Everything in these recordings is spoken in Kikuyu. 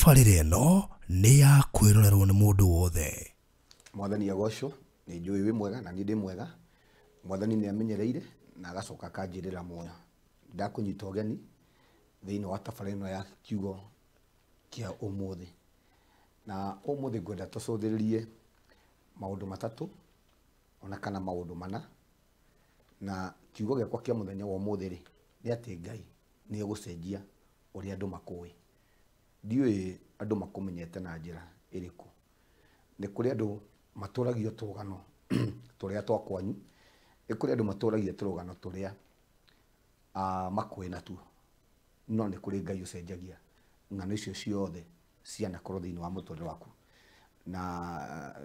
Tabarĩra ĩno nĩ ya kwĩrorerwo nĩ mũndũ wothe. Mwathani agocwo, nĩ njũĩ wĩ mwega na niĩ ndĩ mwega. Mwathani nĩ amenyereire na agacoka akanjĩrĩra muoyo. Ndakũnyita ũgeni thĩinĩ wa tabarĩra ĩno ya kiugo kĩa ũmũthĩ. Na ũmũthĩ ngwenda tũcũthĩrĩrie maũndũ matatũ ona kana maũndũ mana. Na kiugo gĩakwa kĩa mũthenya wa ũmũthĩ rĩ, nĩ atĩ Ngai nĩ egũcenjia ũrĩa andũ makũĩ. Ndiũĩ andũ makũmenyete na njĩra ĩrĩkũ. Nĩ kũrĩ andũ matũragio tũrũgano tũrĩa twa kwanyu, nĩ kũrĩ andũ matũragia tũrũgano tũrĩa makũĩ natuo. No nĩ kũrĩ Ngai ũcenjagia ng'ano icio ciothe cianakorwo thĩinĩ wa mũtũrĩre waku. Na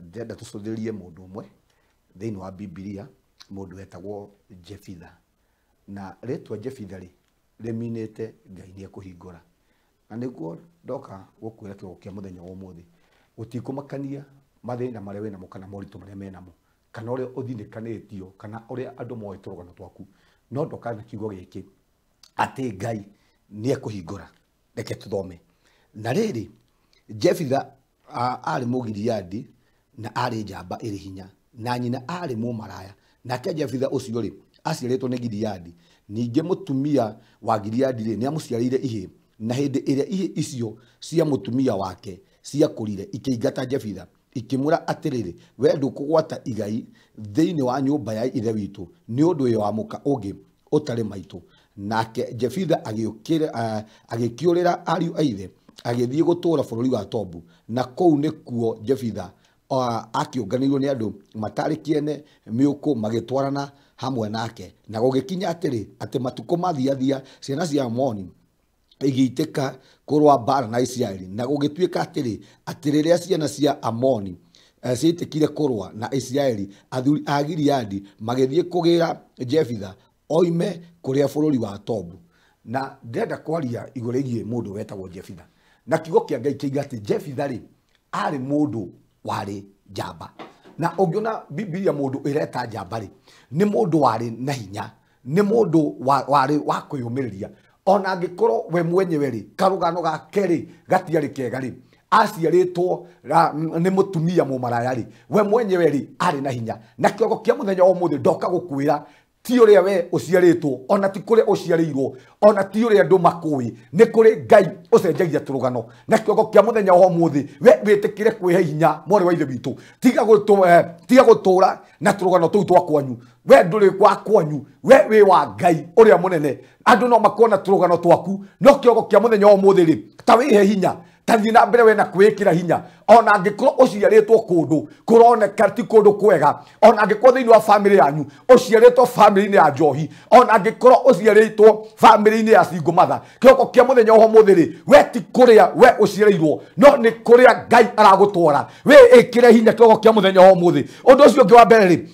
ndĩrenda tũcũthĩrĩrie mũndũ ũmwe thĩinĩ wa Bibilia, mũndũ wetagwo Jefitha. Na rĩtwa Jefitha rĩ, rĩminĩte Ngai nĩ ekũhingũra. Na nĩguo ndoka gũkwĩra kĩroko kĩa mũthenya wa ũmũthĩ, gũtikũmakania mathĩna marĩa wĩnamo kana moritũ marĩa menamo, kana ũrĩa ũthinĩkanĩtio, kana ũrĩa andũ moĩ tũrũgano twaku, no ndoka na kiugo gĩkĩ atĩ Ngai nĩ ekũhingũra. Reke tũthome. Na rĩrĩ, Jefitha arĩ Mũgiriadi na arĩ njamba ĩrĩ hinya, na nyina arĩ mũmaraya. Nake Jefitha ũcio rĩ, aciarĩtwo nĩ Gileadi. Ningĩ mũtumia wa Gileadi rĩ, nĩ amũciarĩire ihĩĩ. Na hĩndĩ ĩrĩa ihĩĩ icio cia mũtumia wake ciakũrire, ikĩingata Jefitha, ikĩmwĩra atĩrĩrĩ, we ndũkũgwata igai thĩinĩ wa nyũmba ya ithe witũ, nĩ ũndũ wĩ wa mũka ũngĩ ũtarĩ maitũ. Nake Jefitha agĩkĩũrĩra ariũ a ithe, agĩthiĩ gũtũũra bũrũri wa Tobu. Na kũu nĩkuo Jefitha akĩũnganĩirwo nĩ andũ matarĩ kĩene mĩũkũ, magĩtwarana hamwe nake. Na gũgĩkinya atĩrĩ, atĩ matukũ mathiathia, ciana cia Amoni igĩitĩka kũrũa mbara na Isiraeli. Na gũgĩtuĩka atĩrĩ, atĩ rĩrĩa ciana cia Amoni ciaitĩkire kũrũa na Isiraeli, athuri a Gileadi magĩthiĩ kũgĩra Jefitha oime kũrĩa bũrũri wa Tobu. Na ndĩrenda kwaria igũrũ rĩgiĩ mũndũ wetagwo Jefitha. Na kiugo kĩa Ngai kĩiga atĩ Jefitha rĩ, arĩ mũndũ warĩ njamba. Na ũngĩona Bibilia mũndũ ĩreta njamba rĩ, nĩ mũndũ warĩ na hinya, nĩ mũndũ warĩ wa kwĩyũmĩrĩria. Ona angĩkorwo we mwenyewe rĩ, karũgano gake rĩ, gatiarĩ kega rĩ, aciarĩtwo nĩ mũtumia mũmaraya rĩ, we mwenyewe rĩ, arĩ na hinya. Na kĩongo kĩa mũthenya wa ũmũthĩ ndoka gũkwĩra, ti ũrĩa we ũciarĩtwo, ona ti kũrĩa ũciarĩirwo, ona ti ũrĩa andũ makũĩ, nĩ kũrĩ Ngai ũcenjagia tũrũgano. Na kĩongo kĩa mũthenya wa ũmũthĩ, we wĩtĩkĩre kwĩhe hinya, mwarĩ wa ithe witũ. Tiga gũtũra na tũrũgano tũu twa kwanyu. We ndũrĩ wa kwanyu, we wĩ wa Ngai ũrĩa mũnene. Andũ no makuona tũrũgano twaku, no kĩongo kĩa mũthenya wa ũmũthĩ rĩ, ta wĩhe hinya, ta thiĩ na mbere we na kwĩĩkĩra hinya. Ona angĩkorwo ũciarĩtwo kũndũ kũroneka ti kũndũ kwega, ona angĩkorwo thĩinĩ wa bamĩrĩ yanyu ũciarĩtwo bamĩrĩ-inĩ ya njohi, ona angĩkorwo ũciarĩtwo bamĩrĩ-inĩ ya single mother, kĩroko kĩa mũthenya wa ũmũthĩ rĩ, we ti kũrĩa we ũciarĩirwo, no nĩ kũrĩa Ngai aragũtwara. We ĩkĩre hinya kĩroko kĩa mũthenya wa ũmũthĩ. Ũndũ ũcio ũngĩ wa mbere rĩ,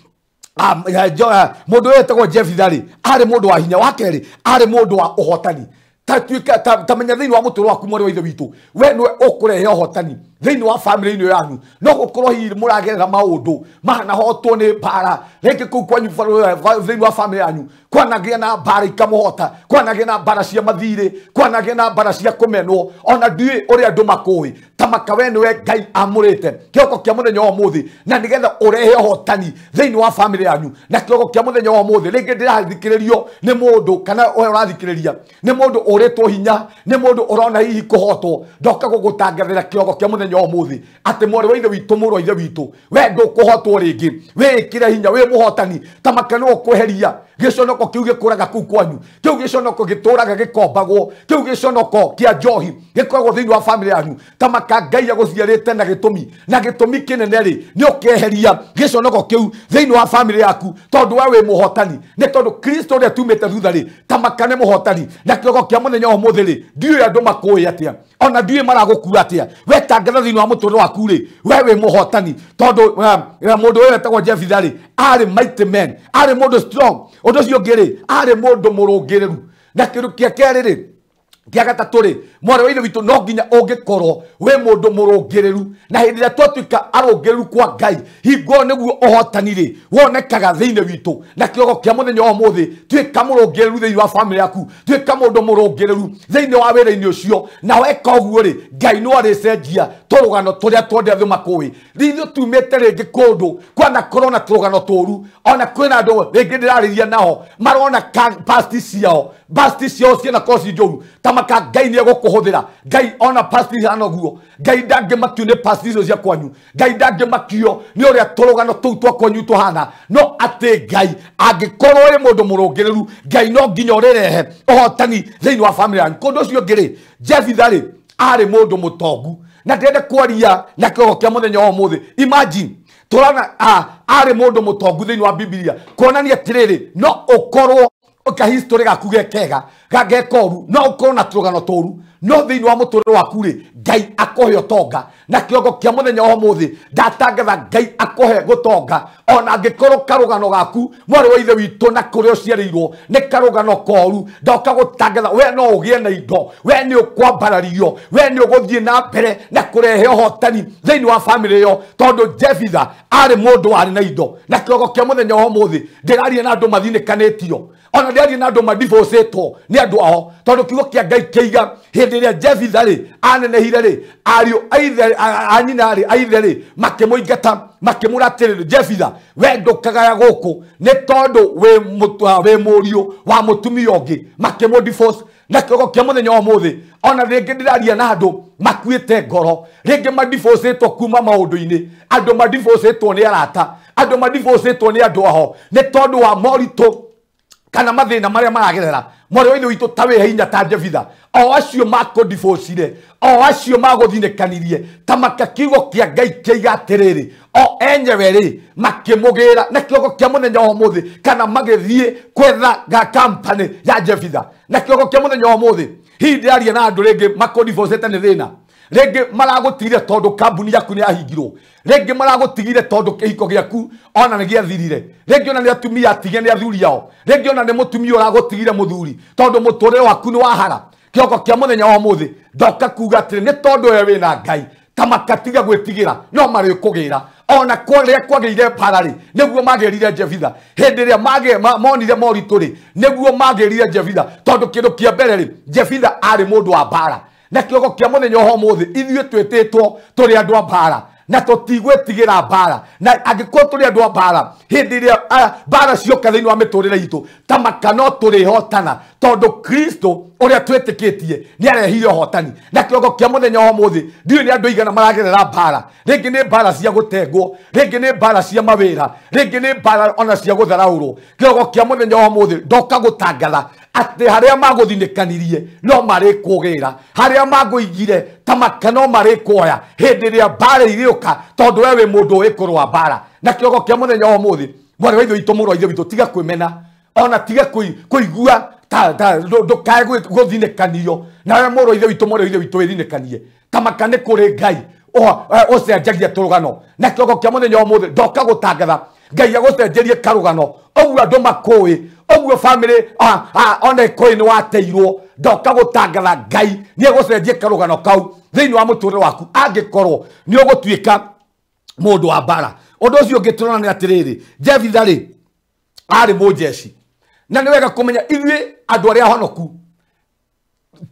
mũndũ ũyũ wetagwo Jefitha rĩ, arĩ mũndũ wa hinya. Wa kerĩ, arĩ mũndũ wa ũhotani. Ta tuĩka, ta menya thĩinĩ wa mũtũrĩre waku, mwarĩ wa ithe witũ, we nĩwe ũkũrehe ũhotani thĩinĩ wa bamĩrĩ ĩno yanyu. No gũkorwo hihi mũragerera maũndũ manahotwo nĩ mbara, rĩngĩ kũu kwanyu thĩinĩ wa bamĩrĩ yanyu kwanagĩa na mbara ikamũhota, kwanagĩa na mbara cia mathirĩ, kwanagĩa na mbara cia kũmenwo, ona ndiũĩ ũrĩa andũ makũĩ. Ta maka we nĩwe Ngai amũrĩte kĩroko kĩa mũthenya wa ũmũthĩ, na nĩgetha ũrehe ũhotani thĩinĩ wa bamĩrĩ yanyu. Na kĩroko kĩa mũthenya wa ũmũthĩ, rĩngĩ ndĩrathikĩrĩrio nĩ mũndũ, kana we ũrathikĩrĩria nĩ mũndũ ũrĩtwo hinya, nĩ mũndũ ũrona hihi kũhotwo, ndoka gũgũtangathĩra kĩroko kĩa mũthenya wa ũmũthĩ atĩ mwarĩ wa ithe witũ, mũrũ wa ithe witũ, we ndũkũhotwo rĩngĩ. Wĩĩkĩre hinya, wĩ mũhotani. Ta maka nĩwe ũkweheria gĩconoko kĩu gĩkũraga kũu kwanyu, kĩu gĩconoko gĩtũraga gĩkombagwo, kĩu gĩconoko kĩa njohi gĩkoragwo thĩinĩ wa bamĩrĩ yanyu. Ta maka Ngai agũciarĩte na gĩtũmi, na gĩtũmi kĩnene rĩ, nĩ ũkeheria gĩconoko kĩu thĩinĩ wa bamĩrĩ yaku, tondũ we wĩ mũhotani. Nĩ tondũ Kristo ũrĩa tumĩte thutha rĩ, ta maka nĩ mũhotani. Na kĩroko kĩa mũthenya wa ũmũthĩ rĩ, ndiũĩ andũ makũĩ atĩa, ona ndiũĩ maragũkua atĩa, we tangatha thĩinĩ wa mũtũrĩre waku rĩ, we wĩ mũhotani. Tondũ mũndũ ũyũ wetagwo Jefitha rĩ, arĩ mighty man, arĩ mũndũ strong. Ũndũ ũcio ũngĩ rĩ, arĩ mũndũ mũrũngĩrĩru. Na kĩndũ kĩa kerĩ rĩ, Kĩa gatatũ rĩ, mwarĩ wa ithe witũ, no nginya ũngĩkorwo wĩ mũndũ mũrũngĩrĩru, na hĩndĩ ĩrĩa twatuĩka arũngĩrĩru kwa Ngai, hingo nĩguo ũhotani rĩ wonekaga thĩinĩ witũ. Na kĩrogo kĩa mũthenya wa ũmũthĩ, tuĩka mũrũngĩrĩru thĩinĩ wa famĩlĩ yaku, tuĩka mũndũ mũrũngĩrĩru thĩinĩ wa wĩra-inĩ ũcio, na weka ũguo rĩ, Ngai no arĩcenjia tũrũgano tũrĩa twothe andũ makũĩ. Ithuĩ tumĩte rĩngĩ kũndũ kwanakorwo na tũrũgano tũru, ona kwĩna andũ rĩngĩ ndĩrarĩria nao marona past ciao, past ciao cianakorwo ci njũru, ta maka Ngai nĩ egũkũhũthĩra. Ngai ona past ihana ũguo, Ngai ndangĩmakio nĩ past icio cia kwanyu, Ngai ndangĩmakio nĩ ũrĩa tũrũgano tũu twa kwanyu tũhana, no atĩ Ngai angĩkorwo wĩ mũndũ mũrũngĩrĩru, Ngai no nginya ũrĩrehe ũhotani thĩinĩ wa famĩlĩ yanyu. Kũndũ ũcio ũngĩ rĩ, Jefitha rĩ arĩ mũndũ mũtongu, na ndĩrenda kwaria na kĩrogo kĩa mũthenya wa ũmũthĩ. Imagine tũrona arĩ mũndũ mũtongu thĩinĩ wa Bibilia, kuonania atĩrĩrĩ, no ũkorwo ka history gaku ge kega gekoru, no ũkorwo na tũrũgano tũru, no thĩinĩ wa mũtũrĩre waku rĩ, Ngai akũhe ũtonga. Na kĩrongo kĩa mũthenya wa ũmũthĩ, ndatangatha Ngai akũhe gũtonga, ona angĩkorwo karũgano gaku mwarĩ wa ithe witũ na kũrĩa ũciarĩirwo nĩ karũgano koru, ndoka gũtangatha we no ũgĩe na indo, we nĩ ũkwambarario, we nĩ ũgũthiĩ na mbere na kũrehe ũhotani thĩinĩ wa famĩlĩ ĩyo, tondũ Jefitha arĩ mũndũ warĩ na indo. Na kĩrongo kĩa mũthenya wa ũmũthĩ, ndĩraria na andũ mathinĩkanĩtio, ona ndĩraria na andũ madivocĩtwo nĩ andũ ao, tondũ kiugo kĩa Ngai kĩiga hĩndĩ ĩrĩa Jefitha rĩ anenehire rĩ, ariũ a nyina rĩ, a ithe rĩ, makĩmũingata, makĩmwĩra atĩrĩrĩ, Jefitha, we ndũkagaya gũkũ nĩ tondũ wĩ mũriũ wa mũtumia ũngĩ, makĩmũ divorce. Na kĩrogo kĩa mũthenya wa ũmũthĩ, ona rĩngĩ ndĩraria na andũ makuĩte ngoro, rĩngĩ madivocĩtwo kuma maũndũ-inĩ, andũ madivocĩtwo nĩ arata, andũ madivocĩtwo nĩ andũ ao nĩ tondũ wa moritũ kana mathĩna marĩa maragerera. Mwarĩ wa ithe witũ, ta wĩhe hinya ta Jefitha, o acio makũdivocire, o acio magũthinĩkanirie, ta maka kiugo kĩa Ngai kĩiga atĩrĩrĩ, o enyewe rĩ makĩmũgĩra. Na kĩrogo kĩa mũthenya wa ũmũthĩ, kana magĩthiĩ kwetha ga company ya Jefitha. Na kĩrogo kĩa mũthenya wa ũmũthĩ, hihi ndĩraria na andũ rĩngĩ makũdivocĩte nĩ thĩna, rĩngĩ maragũtigire tondũ kambuni yaku nĩ yahingirwo, rĩngĩ maragũtigire tondũ kĩhiko gĩaku ona nĩ gĩathirire, rĩngĩ ona nĩ atumia atige nĩ athuri ao, rĩngĩ ona nĩ mũtumia ũragũtigire mũthuri tondũ mũtũrĩre waku nĩ wahara. Kĩroko kĩa mũthenya wa ũmũthĩ, ndoka kuga atĩrĩ, nĩ tondũ we wĩna Ngai, ta makatiga gwĩtigĩra, no marĩkũgĩra. Ona kũrĩa kwagĩire mbara rĩ, nĩguo magĩrire Jefitha. Hĩndĩ ĩrĩa monire moritũ rĩ, nĩguo magĩrire Jefitha, tondũ kĩndũ kĩa mbere rĩ, Jefitha arĩ mũndũ wa mbara. Na kĩroko kĩa mũthenya wa ũmũthĩ, ithuĩ twĩtĩtwo tũrĩ andũ a mbara, na tũtigwĩtigĩra mbara. Na angĩkorwo tũrĩ andũ a mbara, hĩndĩ ĩrĩa mbara cioka thĩinĩ wa mĩtũrĩre itũ, ta maka no tũrĩhotana, tondũ Kristo ũrĩa twĩtĩkĩtie nĩ arehire ũhotani. Na kĩroko kĩa mũthenya wa ũmũthĩ, ndiũĩ nĩ andũ aigana maragerera mbara, rĩngĩ nĩ mbara cia gũtengwo, rĩngĩ nĩ mbara cia mawĩra, rĩngĩ nĩ mbara ona cia gũtharaũrwo. Kĩroko kĩa mũthenya wa ũmũthĩ, ndoka gũtangatha atĩ harĩa magũthinĩkanirie no marĩkũgĩra, harĩa magũigire ta maka no marĩkuoya hĩndĩ ĩrĩa mbara irĩũka, tondũ we wĩ mũndũ ũĩ kũrũa mbara. Na kĩroko kĩa mũthenya wa ũmũthĩ, mwarĩ wa ithe witũ, mũrũ wa ithe witũ, tiga kwĩmena, ona tiga kũigua ndũkae gũthinĩkanio. Nawe mũrũ wa ithe witũ, mwarĩ wa ithe witũ, wĩthinĩkanie, ta maka nĩ kũrĩ Ngai ũcenjagia tũrũgano. Na kĩroko kĩa mũthenya wa ũmũthĩ, ndoka gũtangatha Ngai agũcenjerie karũgano, ũguo andũ makũĩ, ũguo famĩlĩ ona ĩkũĩ nĩ wateirwo. Ndoka gũtangatha Ngai nĩ egũcenjia karũgano kau thĩinĩ wa mũtũrĩre waku, angĩkorwo nĩ ũgũtuĩka mũndũ wa mbara. Ũndũ ũcio ũngĩ tũrona nĩ atĩrĩrĩ, Jefitha rĩ arĩ mũnjeci, na nĩ wega kũmenya ithuĩ andũ arĩa honoku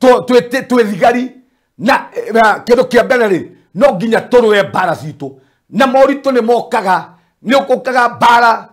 twĩ thigari, na kĩndũ kĩa mbere rĩ, no nginya tũrũe mbara citũ. Na moritũ nĩ mokaga, nĩ gũkaga mbara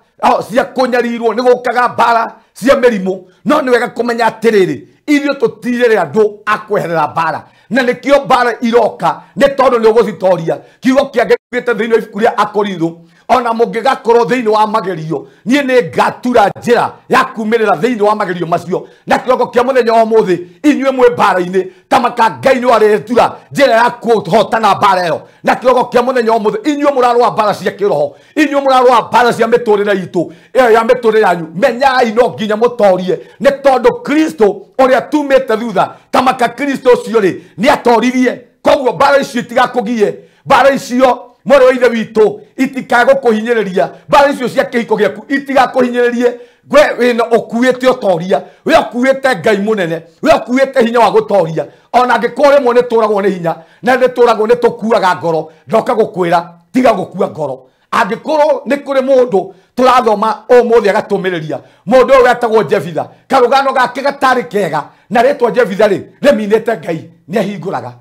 cia kũnyarirwo, nĩ gũkaga mbara cia mĩrimũ, no nĩ wega kũmenya atĩrĩrĩ, ithuĩ tũtirĩ andũ a kweherera mbara, na nĩkĩo mbara iroka nĩ tondũ nĩ ũgũcitoria. Kiugo kĩa Ngai kiugĩte thĩinĩ wa ibuku rĩa Akorintho, ona mũngĩgakorwo thĩinĩ wa magerio, niĩ nĩ ngatura njĩra ya kumĩrĩra thĩinĩ wa magerio macio. Na kĩroko kĩa mũthenya wa ũmũthĩ, inyuĩ mwĩ mbara-inĩ, ta maka Ngai nĩ arĩtura njĩra ya kũhotana mbara ĩyo. Na kĩroko kĩa mũthenya wa ũmũthĩ, inyuĩ mũrarũa mbara cia kĩroho, inyuĩ mũrarũa mbara cia mĩtũrĩre itũ, ĩyo ya mĩtũrĩre yanyu, menyai no nginya mũtorie, nĩ tondũ Kristo ũrĩa tumĩte thutha, ta maka Kristo ũcio rĩ, nĩ atoririe. Koguo mbara icio itigakũgie, mbara icio mwarĩ wa ithe witũ itikagũkũhinyĩrĩria, mbara icio cia kĩhiko gĩaku itigakũhinyĩrĩrie. We wĩna ũkuĩte ũtoria, we ũkuĩte Ngai mũnene, we ũkuĩte hinya wa gũtoria. Ona angĩkorwo rĩmwe nĩ tũragwo nĩ hinya na nĩ tũragwo nĩ tũkuaga ngoro, ndoka gũkwĩra tiga gũkua ngoro. Angĩkorwo nĩ kũrĩ mũndũ tũrathoma ũmũthĩ agatũmĩrĩria, mũndũ ũyũ wetagwo Jefitha, karũgano gake gatarĩ kega, na rĩtwa Jefitha rĩ rĩminĩte Ngai nĩ ahingũraga,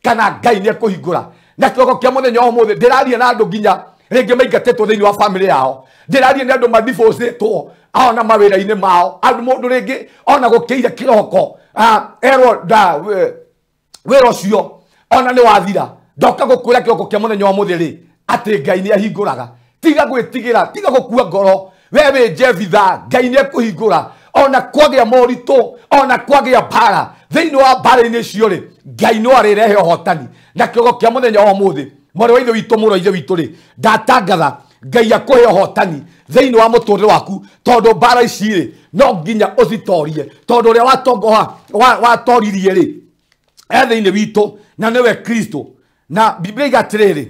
kana Ngai nĩ ekũhingũra. Na kĩroko kĩa mũthenya wa ũmũthĩ ndĩraria na andũ nginya rĩngĩ maingatĩtwo thĩinĩ wa famĩlĩ yao, ndĩraria nĩ andũ madivorcĩtwo ona mawĩra-inĩ mao, andũ mũndũ rĩngĩ ona gũkĩire kĩroko erwo nda wĩra ũcio ona nĩ wathira. Ndoka gũkwĩra kĩroko kĩa mũthenya wa ũmũthĩ rĩ atĩ Ngai nĩ ahingũraga. Tiga gwĩtigĩra, tiga gũkua ngoro. We wĩ Jefitha, Ngai nĩ ekũhingũra. Ona kwagĩa moritũ, ona kwagĩa mbara, thĩinĩ wa mbara-inĩ icio rĩ Ngai no arĩrehe ũhotani. Na kĩroko kĩa mũthenya wa ũmũthĩ, mwarĩ wa ithe witũ, mũrũ wa ithe witũ rĩ, ndatangatha Ngai akũhe ũhotani thĩinĩ wa mũtũrĩre waku, tondũ mbara ici rĩ no nginya ũcitorie, tondũ ũrĩa watoririe rĩ e thĩinĩ witũ, na nĩwe Kristo. Na Biblia iga atĩrĩrĩ,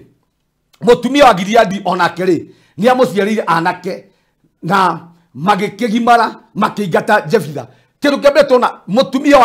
mũtumia wa Gileadi onake rĩ nĩ amũciarĩire anake na magĩkĩgimara makĩingata Jefitha. Kĩndũ kĩa mbere tuona mũtumia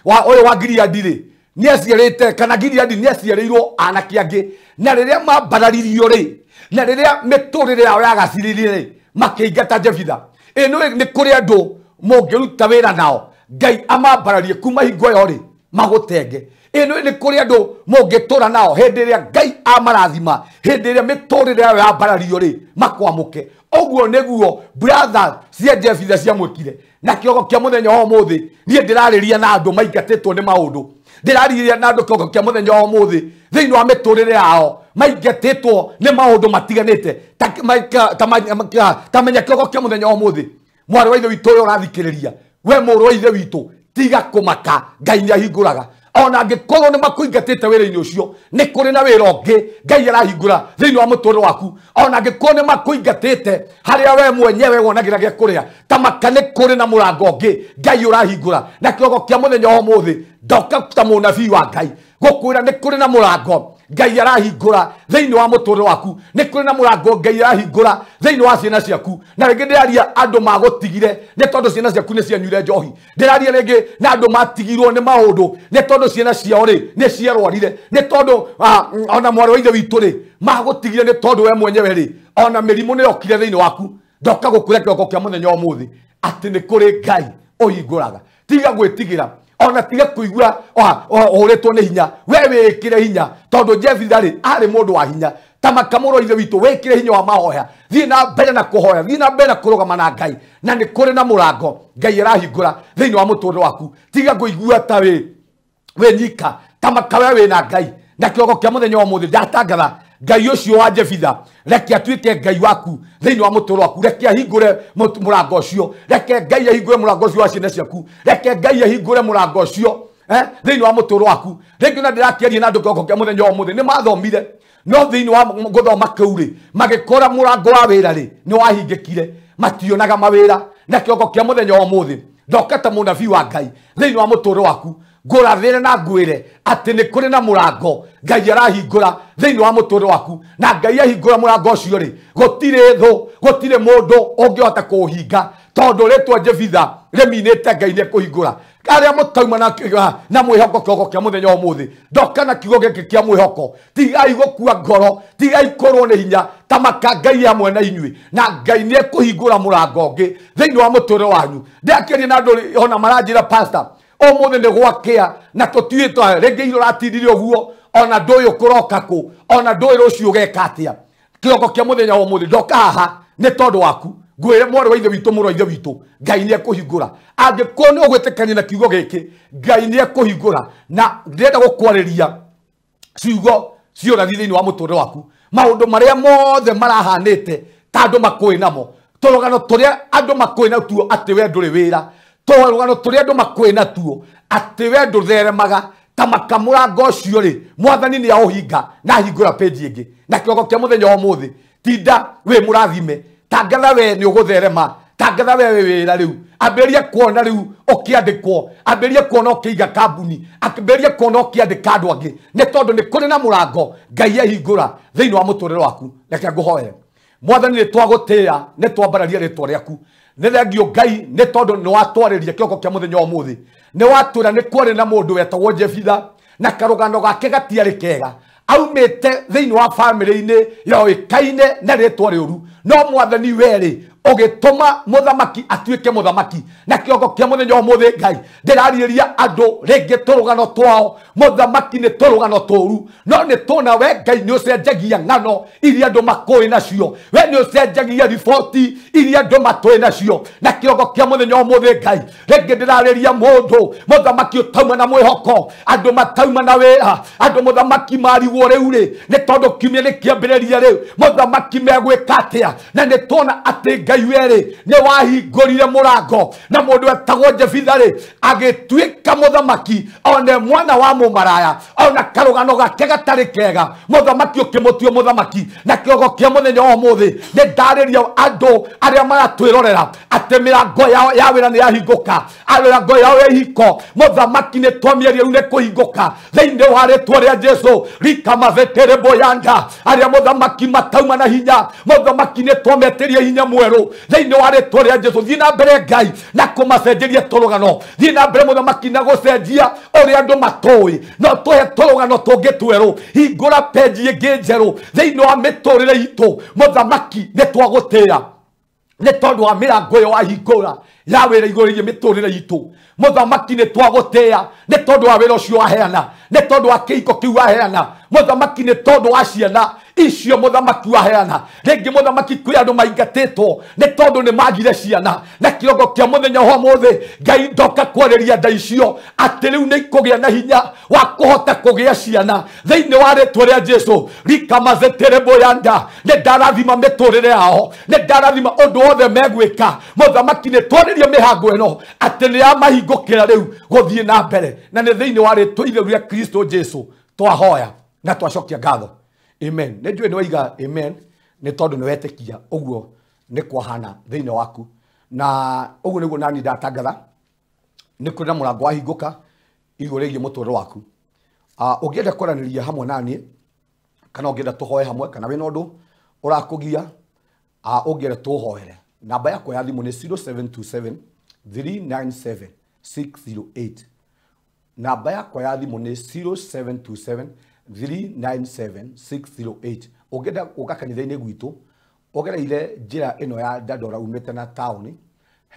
wa ũyũ wa Gileadi rĩ nĩ aciarĩte, kana Gileadi nĩ aciarĩirwo anake angĩ, na rĩrĩa mambararirio rĩ, na rĩrĩa mĩtũrĩre yao yagacĩrire rĩ, makĩingata Jefitha. Ĩ nĩ kũrĩ andũ mũngĩruta wĩra nao Ngai amambararie kuma hingo ĩyo rĩ magũtenge. Ĩ nĩ kũrĩ andũ mũngĩtũra nao hĩndĩ ĩrĩa Ngai amarathima, hĩndĩ ĩrĩa mĩtũrĩre yao yambarario rĩ makwamũke. Ũguo nĩguo brother cia Jefitha ciamwĩkire. Na kĩroko kĩa mũthenya wa ũmũthĩ niĩ ndĩrarĩria na andũ maingatĩtwo nĩ maũndũ, ndĩrarĩria na andũ kĩroko kĩa mũthenya wa ũmũthĩ thĩinĩ wa mĩtũrĩre yao maingatĩtwo nĩ maũndũ matiganĩte. Ta menya kĩroko kĩa mũthenya wa ũmũthĩ, mwarĩ wa ithe witũ ũrĩa ũrathikĩrĩria, we mũrũ wa ithe witũ, tiga kũmaka, Ngai nĩ ahingũraga. Ona angĩkorwo nĩ makũingatĩte wĩra-inĩ ũcio, nĩ kũrĩ na wĩra ũngĩ Ngai arahingũra thĩinĩ wa mũtũrĩre waku. Ona angĩkorwo nĩ makũingatĩte harĩa we mwenyewe wonagĩra gĩa kũrĩa, ta maka nĩ kũrĩ na mũrango ũngĩ Ngai ũrahingũra. Na kĩroko kĩa mũthenya wa ũmũthĩ ndoka ta mũnabii wa Ngai gũkwĩra nĩ kũrĩ na mũrango Ngai arahingũra thĩinĩ wa mũtũrĩre waku, nĩ kũrĩ na mũrango Ngai arahingũra thĩinĩ wa ciana ciaku. Na rĩngĩ ndĩraria andũ magũtigire nĩ tondũ ciana ciaku nĩ cianyuire njohi, ndĩraria rĩngĩ na andũ matigirwo nĩ maũndũ nĩ tondũ ciana ciao rĩ nĩ ciarwarire, nĩ tondũ ona mwarĩ wa ithe witũ rĩ magũtigire nĩ tondũ we mwenyewe rĩ ona mĩrimũ nĩ yokire thĩinĩ waku. Ndoka gũkwĩra kĩroko kĩa mũthenya wa ũmũthĩ atĩ nĩ kũrĩ Ngai ũhingũraga. Tiga gwĩtigĩra, ona tiga kũigua ũhũrĩtwo nĩ hinya, we wĩkĩre hinya, tondũ Jefitha rĩ arĩ mũndũ wa hinya. Ta maka mũrũ wa ithe witũ, wĩkĩre hinya wa mahoya, thiĩ na mbere na kũhoya, thiĩ na mbere na kũrũgama na Ngai, na nĩ kũrĩ na mũrango Ngai arahingũra thĩinĩ wa mũtũrĩre waku. Tiga kũigua ta wĩ nyika, ta maka we wĩna Ngai. Na kĩroko kĩa mũthenya wa ũmũthĩ ndatangatha Ngai ũcio wa Jefitha reke atuĩke Ngai waku thĩinĩ wa mũtũrĩre waku, reke ahingũre mũrango ũcio, reke Ngai ahingũre mũrango ũcio wa ciana ciaku, reke Ngai ahingũre mũrango ũcio thĩinĩ wa mũtũrĩre waku. Rĩngĩ na ndĩrakĩaria na andũ kĩroko kĩa mũthenya wa ũmũthĩ nĩ mathomire, no thĩinĩ wa gũthoma kĩu rĩ magĩkora mũrango wa wĩra rĩ nĩ wahingĩkire, mationaga mawĩra. Na kĩroko kĩa mũthenya wa ũmũthĩ ndoka ta mũnabii wa Ngai thĩinĩ wa mũtũrĩre waku ngũrathĩre na ngwĩre atĩ nĩ kũrĩ na mũrango Ngai arahingũra thĩinĩ wa mũtũrĩre waku. Na Ngai ahingũra mũrango ũcio rĩ gũtirĩ thũ, gũtirĩ mũndũ ũngĩhota kũũhinga, tondũ rĩtwa Jefitha rĩminĩte Ngai nĩ ekũhingũra. Arĩa mũtauma na mwĩhoko kĩroko kĩa mũthenya wa ũmũthĩ, ndoka na kiugo gĩkĩ kĩa mwĩhoko, tigai gũkua ngoro, tigai kũrwo nĩ hinya, ta maka Ngai hamwe na inyuĩ, na Ngai nĩ ekũhingũra mũrango ũngĩ thĩinĩ wa mũtũrĩre wanyu. Ndĩrakĩaria na andũ ona maranjĩra pastor, ũmũthĩ nĩ gwakĩa na tũtiũĩ rĩngĩ iro ratindire ũguo, ona ndũĩ ũkũroka kũ, ona ndũĩ rũciũ ũgeka atĩa. Kĩroko kĩa mũthenya wa ũmũthĩ ndoka haha nĩ tondũ waku, ngwĩre mwarĩ wa ithe witũ, mũrũ wa ithe witũ, Ngai nĩ ekũhingũra. Angĩkorwo nĩ ũgwĩtĩkania na kiugo gĩkĩ, Ngai nĩ ekũhingũra. Na ndĩrenda gũkwarĩria ciugo ciũrathi thĩinĩ wa mũtũrĩre waku, maũndũ marĩa mothe marahanĩte ta andũ makũĩ namo, tũrũgano tũrĩa andũ makũĩ natuo atĩ we ndũrĩ wĩra, tũrũgano tũrĩa andũ makũĩ natuo atĩ we ndũtheremaga, ta maka mũrango ũcio rĩ mwathani nĩ aũhinga na ahingũra page ĩngĩ. Na kĩroko kĩa mũthenya wa ũmũthĩ tinda wĩ mũrathime, tangatha we nĩ ũgũtherema, tangatha we wĩ wĩra rĩu, ambĩrĩria kuona rĩu ũkĩandĩkwo, ambĩrĩria kuona ũkĩiga kambuni, ambĩrĩria kuona ũkĩandĩka andũ angĩ, nĩ tondũ nĩ kũrĩ na mũrango Ngai ahingũra thĩinĩ wa mũtũrĩre waku. Reke ngũhoere. Mwathani, nĩ twagũtĩĩa, nĩ twambararia rĩtwa rĩaku, Nĩ thengio Ngai nĩ tondũ nĩ watwarĩria kĩoko kĩa mũthenya wa ũmũthĩ. Nĩ watwĩra nĩ kwarĩ na mũndũ wetagwo Jefitha na karũgano gake gatiarĩ kega. Aumĩte thĩinĩ wa bamĩrĩ-inĩ yoĩkaine na rĩtwa rĩũru, no mwathani werĩ ũgĩtũma mũthamaki atuĩke mũthamaki. Na kĩongo kĩa mũthenya wa ũmũthĩ Ngai ndĩrarĩrĩria andũ rĩngĩ tũrũgano twao mũthamaki nĩ tũrũgano tũru, no nĩ tũna we Ngai nĩ ũcenjagia ng'ano iria andũ makũĩ nacio, we nĩ ũcenjagia riboti iria andũ matũĩ nacio. Na kĩongo kĩa mũthenya wa ũmũthĩ Ngai rĩngĩ ndĩrarĩria mũndũ mũthamaki ũtauma na mwĩhoko, andũ matauma na wĩra, andũ mũthamaki marigwo rĩu rĩ nĩ tondũ kiumia nĩ kĩambĩrĩria rĩu mũthamaki megwĩka atĩa. Na nĩ tuona atĩ Ngai werĩ nĩ wahingũrire mũrango na mũndũ etagwo Jefitha rĩ agĩtuĩka mũthamaki one mwana wa mũmaraya, ona karũgano gake gatarĩ kega mũthamaki ũkĩmũtua mũthamaki. Na kĩongo kĩa mũthenya wa ũmũthĩ nĩ ndarĩria andũ arĩa maratwĩrorera atĩ mĩrango yao ya wĩra nĩ yahingũka, mĩrango yao ya ihiko mũthamaki nĩ twamĩaria rĩu nĩ kũhingũka thĩinĩ wa rĩtwa rĩa Jesu. Rikamavetere boyanda arĩa mũthamaki matauma na hinya, mũthamaki nĩ twametĩria hinya mwerũ thĩinĩ wa rĩtwa rĩa Jesu. Thiĩ na mbere Ngai na kũmacenjeria tũrũgano, thiĩ na mbere mũthamaki na gũcenjia ũrĩa andũ matũĩ, no tũhe tũrũgano tũngĩ twerũ, hingũra penji ĩngĩ njerũ thĩinĩ wa mĩtũrĩre itũ. Mũthamaki nĩ twagũtĩĩa nĩ tondũ wa mĩrango ĩyo wahingũra ya wĩra igũrũ rĩgiĩ mĩtũrĩre itũ. Mũthamaki nĩ twagũtĩĩa nĩ tondũ wa wĩra ũcio waheana, nĩ tondũ wa kĩhiko kĩu waheana, mũthamaki nĩ tondũ wa ciana icio mũthamaki waheana. Rĩngĩ mũthamaki kwĩ andũ maingatĩtwo nĩ tondũ nĩ magire ciana. Na kĩrongo kĩa mũthenya wa ũmũthĩ Ngai ndoka kwarĩria nda icio atĩ rĩu nĩ ikũgĩa na hinya wa kũhota kũgĩa ciana thĩinĩ wa rĩtwa rĩa Jesu. Rikamazetereboyanda nĩ ndarathima mĩtũrĩre yao, nĩ ndarathima ũndũ wothe megwĩka. Mũthamaki nĩ twarĩrie mĩhango ĩno atĩ nĩ yamahingũkĩra rĩu gũthiĩ na mbere, na nĩ thĩinĩ wa rĩtwa itheru rĩa Kristo Jesu twahoya na twacokia ngatho. Amen. Nĩ njũĩ nĩ waiga amen nĩ tondũ nĩ wetĩkia ũguo nĩ kwahana thĩinĩ waku, na ũguo nĩguo nani ndatangatha nĩ kũrĩ na mũrango wahingũka igũrũ rĩgiĩ mũtũrĩre waku. Ũngĩenda kwaranĩria hamwe naniĩ kana ũngĩenda tũhoe hamwe kana wĩna ũndũ ũrakũgia, ũngĩenda tũhoere, namba yakwa ya thimũ nĩ 0727 397 608. Namba yakwa ya thimũ nĩ 0727 397 608. Ũngĩenda gũka kanitha-inĩ gwitũ ũgereire njĩra ĩno ya Dandora umĩte na taũni,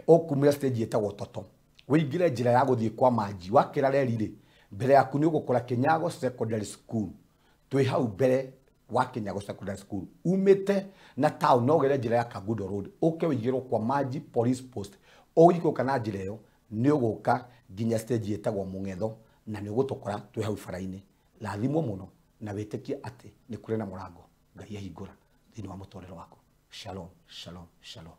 ũkumĩra stage ĩtagwo Toto, wĩingĩre njĩra ya gũthiĩ kwa Manji, wakĩra reri rĩ mbere yaku nĩ ũgũkora Kinyago Secondary School. Twĩ hau mbere wa Kinyago Secondary School umĩte na taũni, no ũgere njĩra ya Kangundo Road ũke wĩigĩrwo kwa Manji Police Post. Ũgĩikũrũka na njĩra ĩyo nĩ ũgũka nginya stage ĩtagwo Mũng'etho na nĩ ũgũtũkora twĩ hau bara-inĩ. Rathimwo mũno na wĩtĩkie atĩ nĩ kũrĩ na mũrango Ngai ahingũra thĩinĩ wa mũtũrĩre waku. Shalom, shalom, shalom.